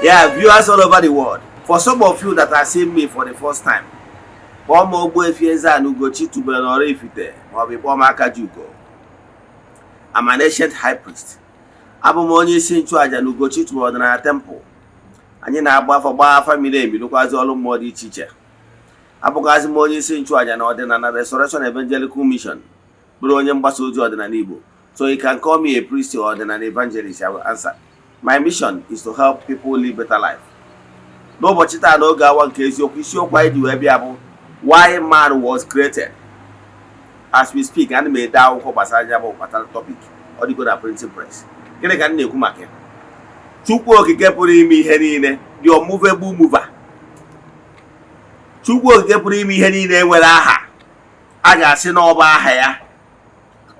Yeah, viewers all over the world. For some of you that are seeing me for the first time, kpọọ m Ogbuefi Eze-Ana Ugochi tubelu n'Oraifite maọbụ ịkpọọ m Akajiugo. I'm an ancient high priest. Abụ m onye isi nchụaja na Ugochi tubelu ọdịnala temple. Anyị na-agba afọ, gbaa afa miri emi, lụkwazi ọrụ mmụọ dị iche iche. Abụgazi m onye isi nchụaja na Ọdịnala Restoration Evangelical Mission, bụrụ onye mgbasa ozi ọdịnala Igbo. So you can call me a priest or ọdịnala evangelist, I will answer. My mission is to help people live better life. N'ụbọchị taa, n'oge awa nke eziokwu, isiokwu anyị ji wee bịa bụ "Why Man Was Created". As we speak, ana m ede akwụkwọ gbasara ya bụ gbasara topic. Ọ dịgo na printing press. Gịnị ka m na-ekwu maka ya? Chukwu Okike pụrụ ime ihe niile, the unmovable mover. Chukwu Okike pụrụ ime ihe niile nwere aha a ga-asị na ọ bụ aha ya.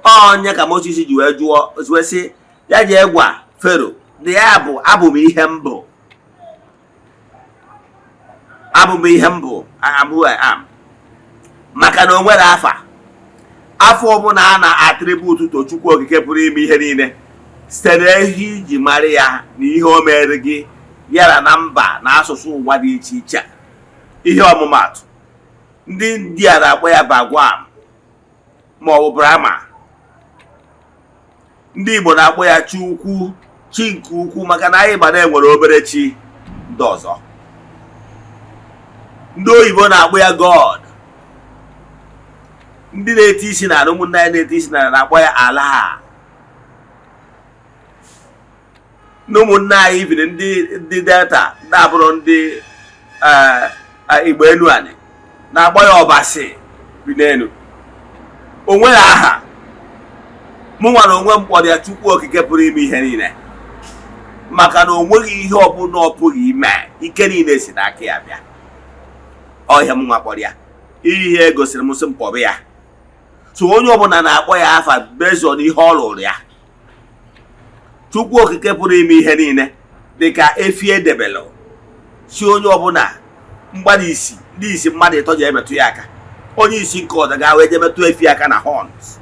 Onye ka Moses ji wee jụọ wee sị ya jee gwa Fero na ya bụ "Abụ m ihe m bụ, abụ m ihe m bụ", "I am who I am". Maka na o nwere afa afọ ọbụla a na-attribute to Chukwu Okike pụrụ ime ihe niile site n'ihe iji mara ya na ihe o mere gị yara na mba na asụsụ ụwa dị iche iche. Ihe ọmụmatụ, ndị India na-akpọ ya Bhagwan ma ọ bụ Brahma. Ndị Igbo na-akpọ ya Chukwu, chi nke ukwu, maka na anyị ma na enwere obere chi ndị ọzọ. Ndị oyibo na-akpọ ya God. Ndị na-eti isi n'ala, ụmụnne anyị na-eti isi n'ala, na-akpọ ya Allah. Ndị ụmụnne anyị biri, ndị Delta, ndị abụrụ ndị Igbo enu anyị, na-akpọ ya Ọbasi bi n'elu. O nwere aha. Mụ nwere onwe m kpọrọ ya Chukwu Okike pụrụ ime ihe niile, maka na o nweghị ihe ọbụla ọ pụghị ime. Ike niile si n'aka ya bịa. Ọhịa m nwa kpọrọ ya ihe gosiri m sị m kpọrọ ya. So onye ọbụla na-akpọ ya afa based on ihe ọ lụrụ ya. Chukwu Okike pụrụ ime ihe niile dịka efi edebelụ si onye ọbụla mgbada isi, ndị isi mmadụ ịtọ ji emetụ ya aka. Onye isi nke ọzọ ga wee je metụ efi aka na horns,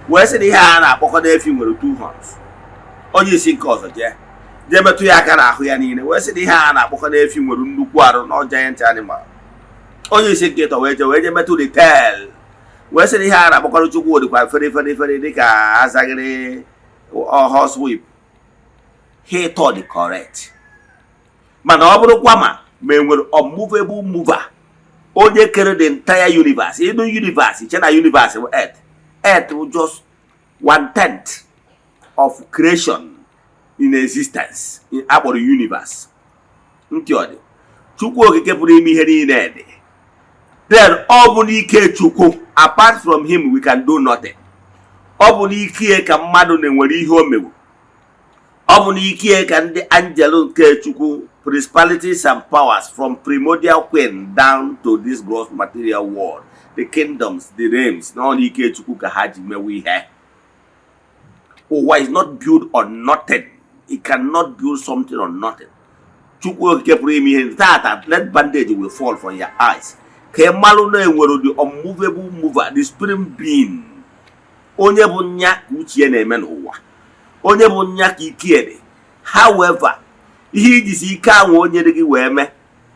wee sị na ihe a na-akpọkọ na efi nwere two horns. Onye isi nke ọzọ jee jee metụ ya aka n'ahụ ya niile, wee sị na ihe a na-akpọkọ na efi nwere nnukwu arụ na giant animal. Onye isi nke ịtọ wee jee metụ the tail, wee sị na ihe a na-akpọkọrọ Chukwu dịkwa fere fere fere dịka azaghịrị horse whip. Ha ịtọ dị correct, mana ọ bụrụkwa ma e nwere unmovable mover, onye kere the entire universe. Ịnụ universe, iche na universe bụ earth. Earth bụ just one tenth of creation in existence akpọrọ universe. Ntị ọ dị, Chukwu Okike pụrụ ime ihe niile dị. Then ọ bụ n'ike Chukwu. Apart from him, we can do nothing. Ọ bụ n'ike ka mmadụ na-enwere ihe o mewu. Ọ bụ n'ike ka ndị angel nke Chukwu, principalities and powers, from primordial queen down to this gross material world, the kingdoms, the realms, na ọ n'ike Chukwu ka ha ji mewe ihe. Ụwa is not built on nothing. It cannot build something on nothing. Chukwu Okike pụrụ ime ihe tata, let bandage will fall from your eyes ka ị malụ na enwere the unmovable mover, the spirit being, onye bụ nya ka uche na-eme n'ụwa, onye bụ nya ka ike dị. However, ihe ijisi ike ahụ o nyere gị wee mee,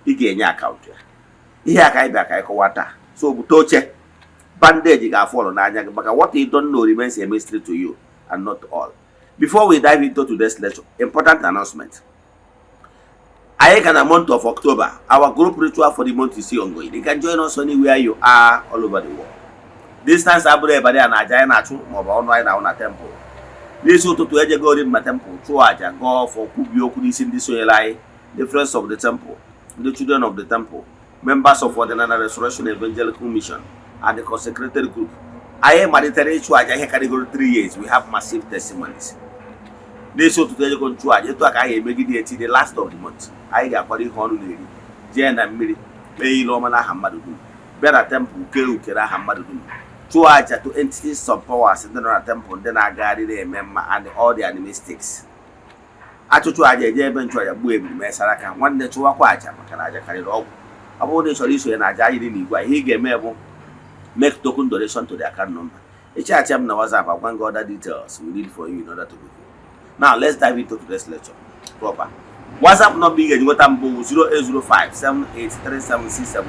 ị ga-enye account ya. Ihe a ka anyị bịa ka anyị kọwa taa. So bute oche, bandage ga-afọlụ n'anya gị, maka what you don't know remains a mystery to you and not to all. Before we dive into today's lecture, important announcement. Anyị ka na month of October. Our group ritual for the month is still ongoing. You can join us anywhere you are all over the world. Distance abụrụ ebe a na aja anyị na-achụ maọbụ ọnụ anyị na-ahụ na temple. N'isi ụtụtụ, ejegori m na temple chụọ aja, gọọ ọfọ, kwubie okwu n'isi ndị sonyere anyị, the friends of the temple, the children of the temple, members of Ọdịnala Restoration Evangelical Mission and the consecrated group. Anyị malitere ịchụ aja ihe karịgoro 3 years. We have massive testimonies. N'isi ụtụtụ ejego nchụ aja. Etu a ka anyị emegide eti the last of the month. Anyị ga-akwado ihe ọnụ na-eri, jee na mmiri kpee ile ọma n'aha mmadụ dum, bịa na temple kee ukere aha mmadụ dum, chụọ aja to entities of powers ndị nọ na temple, ndị na-agagharị na-eme mma, and all the animistics. Achụchụ aja, eje ebe nchụaja, gbuo ebiri, mee saraka. Nwanne, chụwakwa aja, maka na aja karịrị ọgwụ. Ọ bụrụ na ị chọrọ isonye na aja anyị dị n'igwe a, ihe ị ga-eme bụ make token donation to the account number. Ịchat m na WhatsApp, agwa gị other details we need for you in order to be. Now let's dive into today's lecture proper. WhatsApp number ị ga-eji nweta m bụ 08057837672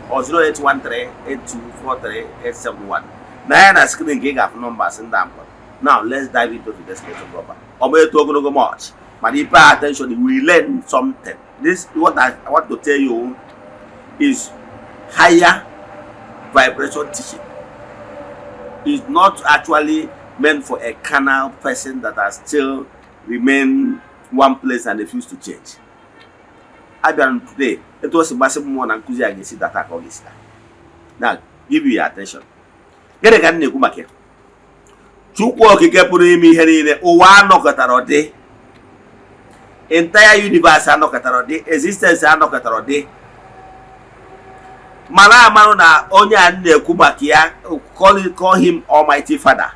or 08138243871. Na ya na screen ka ị ga-afụ numbers ndị a mkpọrọ. Now let's dive into the destination proper. Ọ bụ etu ogologo much, mana you pay attention, you will learn something. This what I want to tell you is higher vibration teaching. Is not actually meant for a carnal person that has still remain one place and refuse to change. Abịara m today, etu o si gbasị mmụọ na nkụzi a ga-esi data ka ọ ga-esi daa. Now give you your attention. Gịnị ka m na-ekwu maka ya? Chukwu Okike pụrụ ime ihe niile. Ụwa anọkọtara dị, entire universe anọkọtara dị, existence anọkọtara dị. Mara amarụ na onye a na-ekwu maka ya, call him Almighty Father.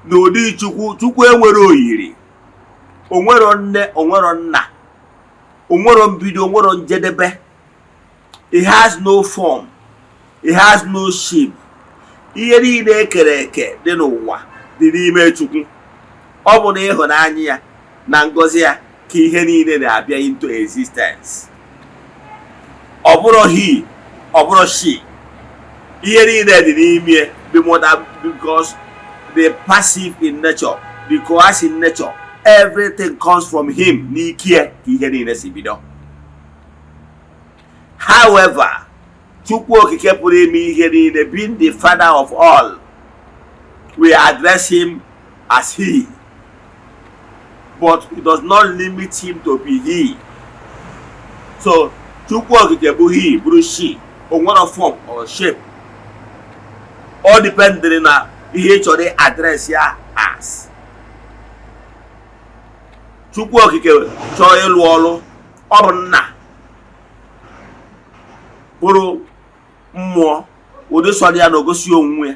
N'ụdị Chukwu, Chukwu enwere oyiri, onwero nne, onwero nna, onwero mbido, onwero njedebe. He has no form, he has no shape. Ihe niile ekere eke dị n'ụwa dị n'ime Chukwu. Ọ bụ na ịhụnanya ya na ngọzi ya ka ihe niile na-abịa into existence. Ọ bụrụ he, ọ bụrụ she, ihe niile dị n'ime be more than, because the passive in nature, the coercive in nature, everything comes from him. N'ike ka ihe niile si bido. However, Chukwu Okike pụrụ ime ihe niile, being the father of all, we address him as he, but it does not limit him to be he. So Chukwu Okike bụ he, bụrụ she. O nwere form or shape. Ọ dependịrị na ihe ị chọrọ address ya as. Chukwu Okike chọọ ịlụ ọrụ, ọ bụ nna, bụrụ mmụọ. Ụdị sọrọ ya na ogosi onwe ya.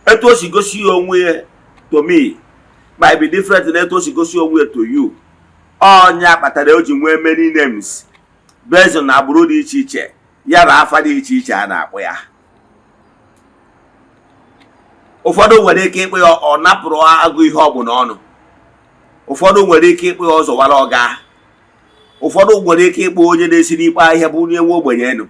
Etu o si gosi ya onwe ya to me might be different na etu o si gosi onwe ya to you. Ọnya kpatara o ji nwee many names based on agbụrụ dị iche iche ya na afa dị iche iche a na-akpọ ya. Ụfọdụ nwere ike ịkpọ ya ọ napụrụ agụ ihe ọ bụ n'ọnụ. Ụfọdụ nwere ike ịkpọ ya ọzọwara ọga. Ụfọdụ nwere ike ịkpọ onye na-esi n'ikpe ahịa bụ onye nwe ogbenye enu,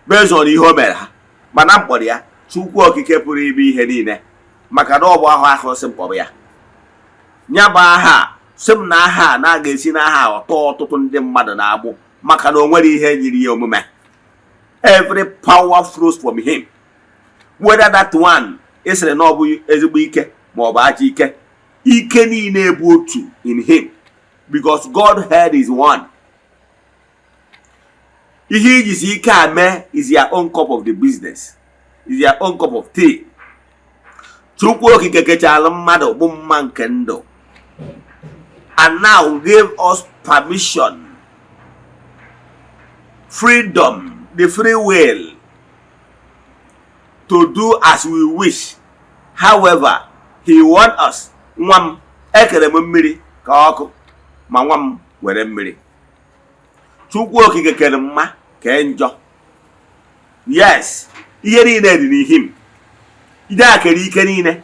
based on ihe o mere ha. Mana mkpọrọ ya Chukwu Okike pụrụ ime ihe niile maka na ọ bụ ahụ ahụ sị mkpọrọ ya. Ya bụ aha sị m na aha a na-aga esi n'aha ọtọ ọtụtụ ndị mmadụ na-agbụ, maka na o nwere ihe nyiri ya omume. Every power flows from him, whether that one ịsịrị na ọ bụ ezigbo ike ma ọ bụ ajọ ike. Ike niile bụ otu in him, because Godhead is one. Ihe ijisi ike a mee is your own cup of the business, is your own cup of tea. Chukwu Okike kechala mmadụ bụ mma nke ndụ and now gave us permission, freedom, the free will to do as we wish. However, he want us, nwa m, ekere m mmiri ka ọkụ, ma nwa m were mmiri. Chukwu Okike kere mma, kee njọ. Yes, ihe niile dị n'ihim. Ya kere ike niile,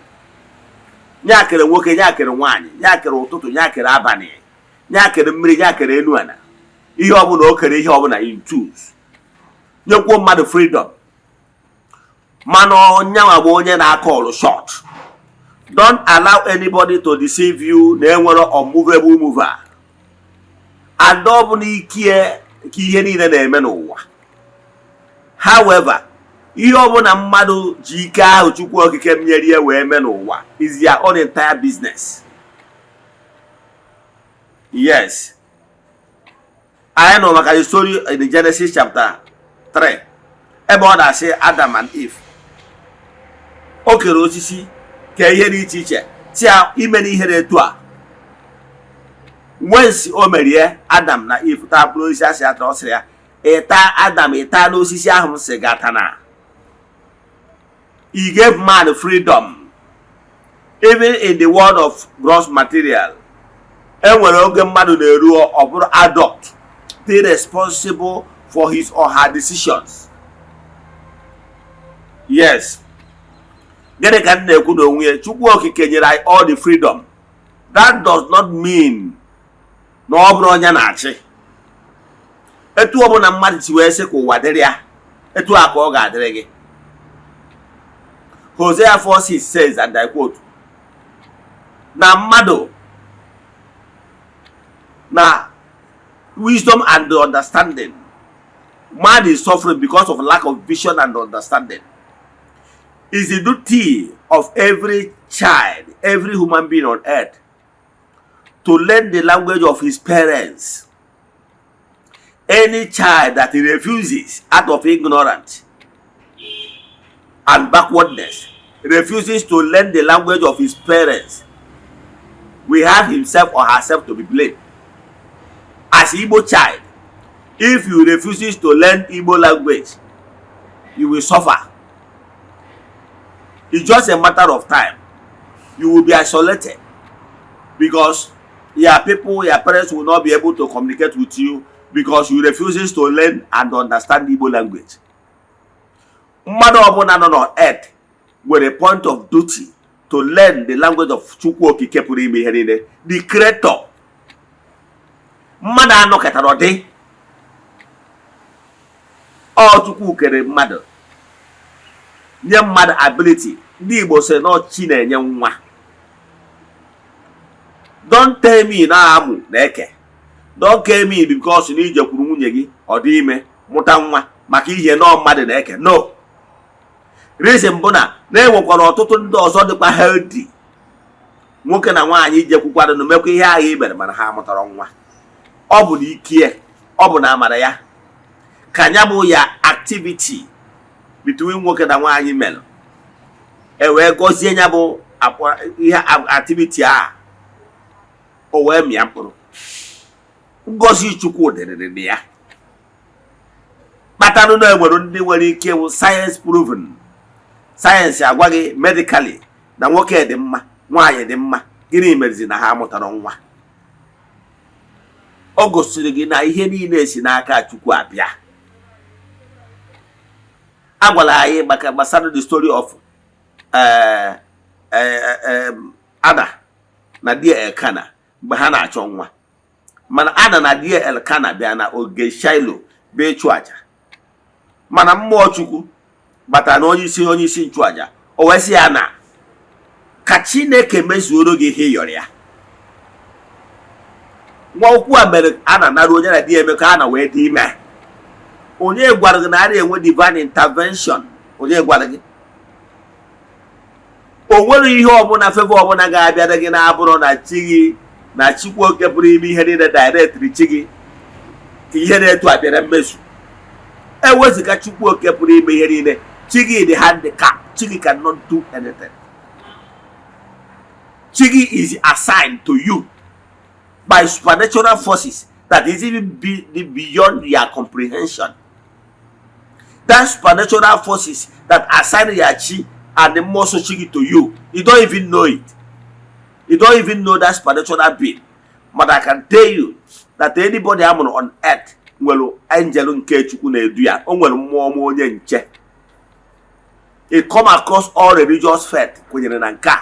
ya kere nwoke, ya kere nwaanyị, ya kere ụtụtụ, ya kere abalị, ya kere mmiri, ya kere enu ala. Ihe ọbụla o kere, ihe ọbụla in twos, nyekwuo mmadụ freedom. Mana onyanwa bụ onye na-akọlụ shot. Don't allow anybody to deceive you na enwere unmovable mover. And ọ bụ n'ike ka ihe niile na-eme n'ụwa. However, ihe ọbụla mmadụ ji ike ahụ Chukwu Okike nyere ya wee mee n'ụwa is their own entire business. Yes, anyị nọ maka the story in the Genesis chapter 3, ebe ọ na-asị Adam and Eve, o kere osisi, kee ihe dị iche iche, si ya ime n'ihe dị etu a. Once o merie Adam na Eve taa mkpụrụ osisi asị ata, ọ sịrị ya, "Ịta, Adam, ịta n'osisi ahụ m sị gata." Na he gave man freedom even in the world of gross material. E nwere oge mmadụ na-eru, ọ bụrụ adult, be responsible for his or her decisions. Yes, gịnị ka m na-ekwu n'onwe ya? Chukwu Okike nyere anyị all the freedom. That does not mean na ọ bụrụ onye na-achị. Etu ọbụla mmadụ si wee sị ka ụwa dịrị ya, etu a ka ọ ga-adịrị gị. Hosea 4:6 says, and I quote, na mmadụ na wisdom and understanding, man is suffering because of lack of vision and understanding. Is the duty of every child, every human being on earth, to learn the language of his parents. Any child that refuses out of ignorance and backwardness, refuses to learn the language of his parents, will have himself or herself to be blamed. As Igbo child, if you refuses to learn Igbo language, you will suffer. It's just a matter of time. You will be isolated because your people, your parents will not be able to communicate with you because you refuses to learn and understand Igbo language. Mmadụ ọbụla nọ on earth nwere point of duty to learn the language of Chukwu Okike pụrụ ime ihe niile, the creator. Mmadụ anọkọtara ọ dị ọ Chukwu kere mmadụ, nye mmadụ ability. Ndị Igbo sị na chi na-enye nwa. Don't tell me na amụ na eke. Don't tell me because na ijekwuru nwunye gị, ọ dị ime, mụta nwa, maka ihe nọọ mmadụ na-eke. No reason bụ na na-enwekwara ọtụtụ ndị ọzọ dịkwa healthy, nwoke na nwaanyị jekwukwara na mekwa ihe ahụ i mere, mana ha mụtara nwa. Ọ bụ na ikie, ọ bụ na amara ya ka ya bụ ya activity between nwoke na nwaanyị mere, e wee gọzie ya bụ ihe activity a, o wee mịa mkpụrụ. Ngọzi Chukwu dịrịrị na ya kpatanụ na enwere ndị nwere ike bụ science proven, science agwa gị medically na nwoke dị mma, nwaanyị dị mma. Gịnị merezi na ha mụtara nwa? O gosiri gị na ihe niile si n'aka Chukwu abịa. A gwara anyị maka gbasara the story of Anna na di Elkana mgbe ha na-achọ nwa. Mana Anna na di Elkana bịa na oge Shiloh bịa ịchụ aja, mana mmụọ Chukwu batara na onye isi nchụaja. O wee sị ya na ka Chineke mezuoro gị ihe ị yọrọ ya. Nwa okwu a mere a na-anara onye na di ya eme ka a na wee dị ime. Onye gwara gị na a na-enwe divine intervention? Onye gwara gị? O nwere ihe ọbụla, favour ọbụla ga-abịara gị na-abụrụ na chi gị, na Chukwu Oke pụrụ ime ihe niile directịrị chi gị ka ihe na-etu abịara mmezu. Ewezụga Chukwu Oke pụrụ ime ihe niile, chi gị dị handicap. Chi gị cannot do anything. Chi gị is assigned to you by supernatural forces that is even beyond your comprehension. That supernatural forces that assign your chi and the mmụọ chi gị to you, you don't even know it. You don't even know that supernatural being. But I can tell you that anybody amụrụ on earth nwere angel nke Chukwu na-edu ya. O nwere mmụọ ọma, onye nche. It come across all religious faith kwenyere na nke a,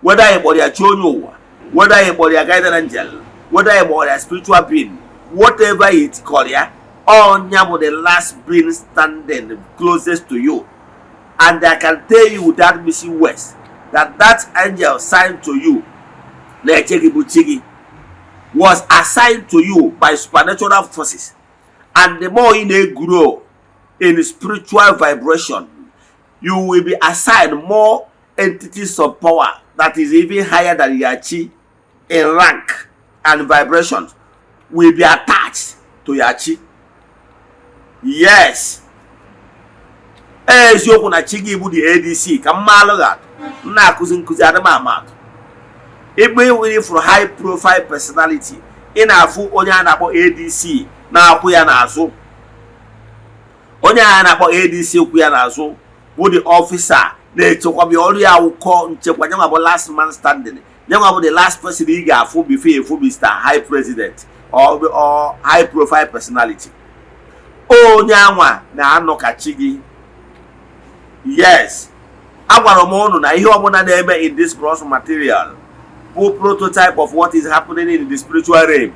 whether ị kpọrọ ya chi onye ụwa, whether ị kpọrọ ya guardian angel, whether ị kpọrọ ya spiritual being, whatever it call ya, ọnya bụ the last being standing closest to you. And I can tell you without missing words that that angel assigned to you na-eche gị bụ chi gị was assigned to you by supernatural forces. And the more ị na-grow in spiritual vibration, you will be assigned more entities of power that is even higher than your chi in rank and vibrations will be attached to your chi. Yes, eziokwu na chi gị bụ the ADC. Ka mma alụghị atụ, m na-akụzi nkụzi adị m ama atụ. Ịgba iwere ifuru high profile personality, ị na-afụ onye a na-akpọ ADC na-akwụ ya n'azụ. Onye a na-akpọ ADC kwụ ya n'azụ bụ the officer na-echekwaba ya. Ọrụ ya awụkọ nchekwa. Nyanwa bụ last man standing. Nyanwa bụ the last person ị ga-afụ before efu Mr. High President or high profile personality. Onye anwa na-anọ ka chi gị. Yes, agwara m ụnụ na ihe ọbụla na-eme in this gross material bụ Bụ prototype of what is happening in the spiritual realm.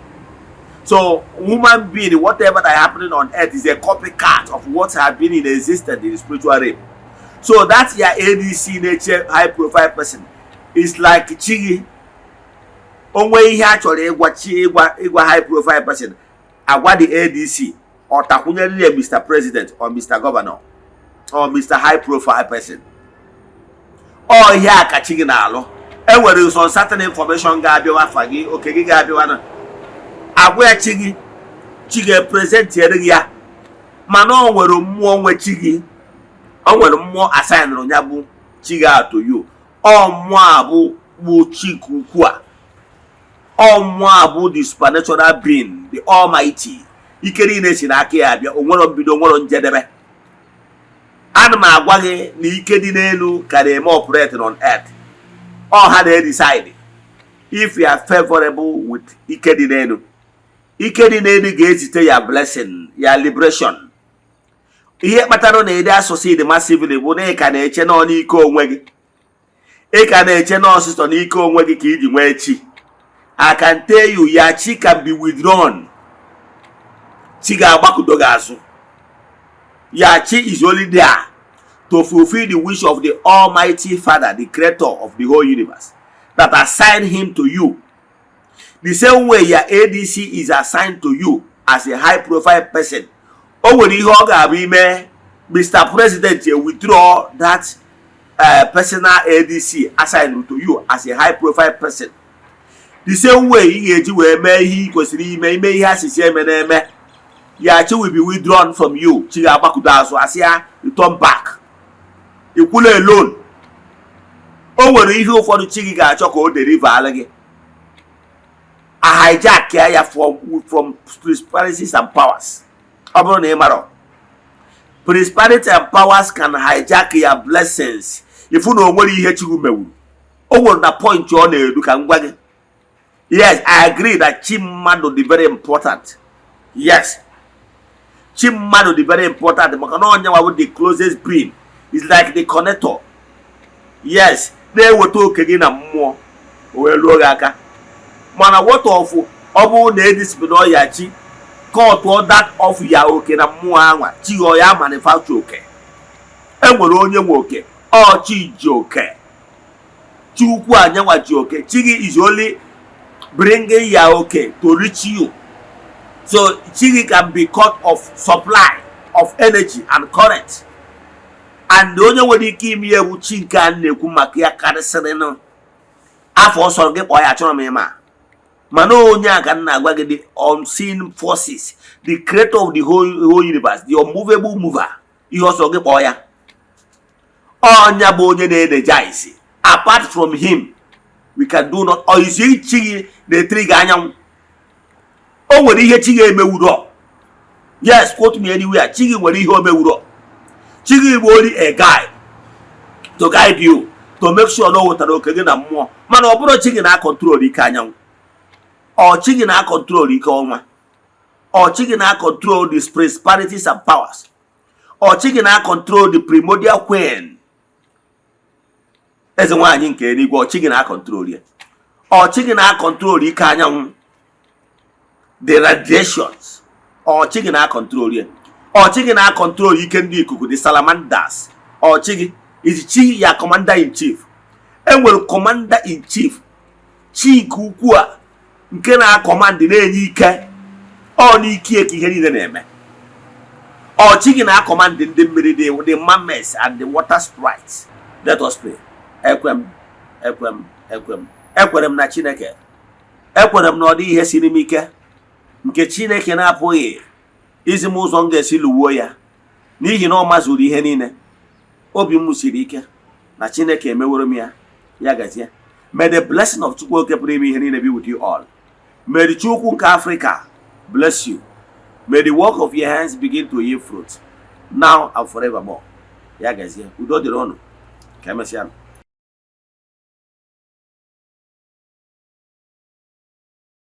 So human being, whatever that happening on earth is a copycat of what have been in existence in the spiritual realm. So that your ADC nature, high profile person, is like chi gị. Onwe ihe a chọrọ ịgwa chi, ịgwa high profile person, agwa the ADC, ọ takwunyere ya Mr. President or Mr. Governor or Mr. High Profile Person. Ọ ihe a ka chi gị na-alụ. Enwere some certain information ga-abịawa afa gị, oke gị ga-abịawa na agwa ya chi gị, chi ga-epresentiere gị ya. Mana o nwere mmụọ nwe chi gị, o nwere mmụọ assignụrụ ya bụ chi gị to you. Ọ mmụọ a bụ chi nke ukwu a. Ọ mmụọ a bụ the supernatural being, the almighty. Ike niile si n'aka ya abịa. Onwero mbido, onwero njedebe. Ana m agwa gị na ike dị n'elu ka na-eme operating on earth. Ọ ha na-decide if you are favorable with ike dị n'elu. Ike dị n'elu ga-ezite ya blessing, ya liberation. Ihe kpatara na ede asụsụ dị massively bụ na ị ka na-eche nọ n'ike onwe gị, ị ka na-eche n'ọsịsọ n'ike onwe gị ka iji nwee chi. I can tell you, ya chi can be withdrawn. Chi ga-agbakụdo gị azụ. Ya chi is only there to fulfill the wish of the Almighty Father, the creator of the whole universe, that assigned him to you. The same way your ADC is assigned to you as a high profile person. O nwere ihe ọ ga-abụ ime, Mr. President withdraw that personal ADC assigned to you as a high profile person. The same way ị ga-eji wee mee ihe ị kwesịrị ime ihe asịsị eme na-eme, ya chi will be withdrawn from you. Chi ga-agbakụdo azụ, asị ya return back, ikwula alone. O nwere ihe ụfọdụ chi gị ga-achọ ka o deliver gị, a hijack ya from principalities and powers. Ọ bụrụ na ị mara, principality and powers can hijack your blessings. Ifu na o nwere ihe chi gị mewuru, o nwere na point ọ na-eru ka m gwa gị. Yes, I agree that chi mmadụ dị very important. Yes, chi mmadụ dị very important, maka na onye nwa bụ the closest being, is like the connector, yes, na-eweta oke gị na mmụọ o wee luo gị aka. Mana what of ọ bụrụ na ediscipline ọya chi cut that off ya oke na mmụọ anwa, chi ọ ya manufacture oke? Enwere onye nwe oke. Ọ chi ji oke, chi ukwu anyanwa ji oke. Chi gị is only bringing ya oke to reach you. So chi gị can be cut off supply of energy and current, and onye nwere ike ime ya bụ chi nke a na-ekwu maka ya karịsịrị afọ ọsọ gị kpọọ ya. Achọrọ m ịma, mana onye a ka m na-agwa gị, the unseen forces, the creator of the whole universe, the unmovable mover. Ihe ọsọ gị kpọọ ya, ọnya bụ onye na-energize. Apart from him, we can do not. Ọ isi chi gị na-etiri gị anyanwụ. O nwere ihe chi gị emewuro. Yes, quote me anywhere. Chi gị nwere ihe o mewuro. Chi gị bụ only a guide to guide you, to make sure na o wetara oke gị na mmụọ. Mana ọ bụrụ chi gị na-acontrol ike anyanwụ, ọ chi gị na-acontrol ike ọnwa, ọ chi gị na-acontrol the principalities and powers, ọ chi gị na-acontrol the primordial queen, eze nwaanyị nke eluigwe, ọ chi gị na-acontrol ya, ọ chi gị na-acontrol ike anyanwụ, the radiations, ọ chi gị na-acontrol ya, ọ chi gị na-acontrol ike ndị ikuku, the salamanders, ọ chi gị is chi ya commander in chief? Enwere commander in chief, chi nke ukwu a nke na-acommand, na-enye ike. Ọ n'ike ka ihe niile na-eme. Ọ chi gị na-acommand ndị mmiri, the mermaids and the water sprites? Let us pray. Ekwe m, ekwe m, ekwe m, ekwere m na Chineke. Ekwere m na ọ dị ihe siri m ike nke Chineke na-apụghị izi m ụzọ m ga-esi lụwuo ya, n'ihi na ọ mazuru ihe niile. Obi m siri ike na Chineke emeworo m ya. Ya gazie. May the blessing of Chukwu oke pụrụ ime ihe niile be with you all. May the Chukwu nke Africa bless you. May the work of your hands begin to yield fruit now and forevermore. Ya gazie, udo dịrị ụnụ. Ka emesịa.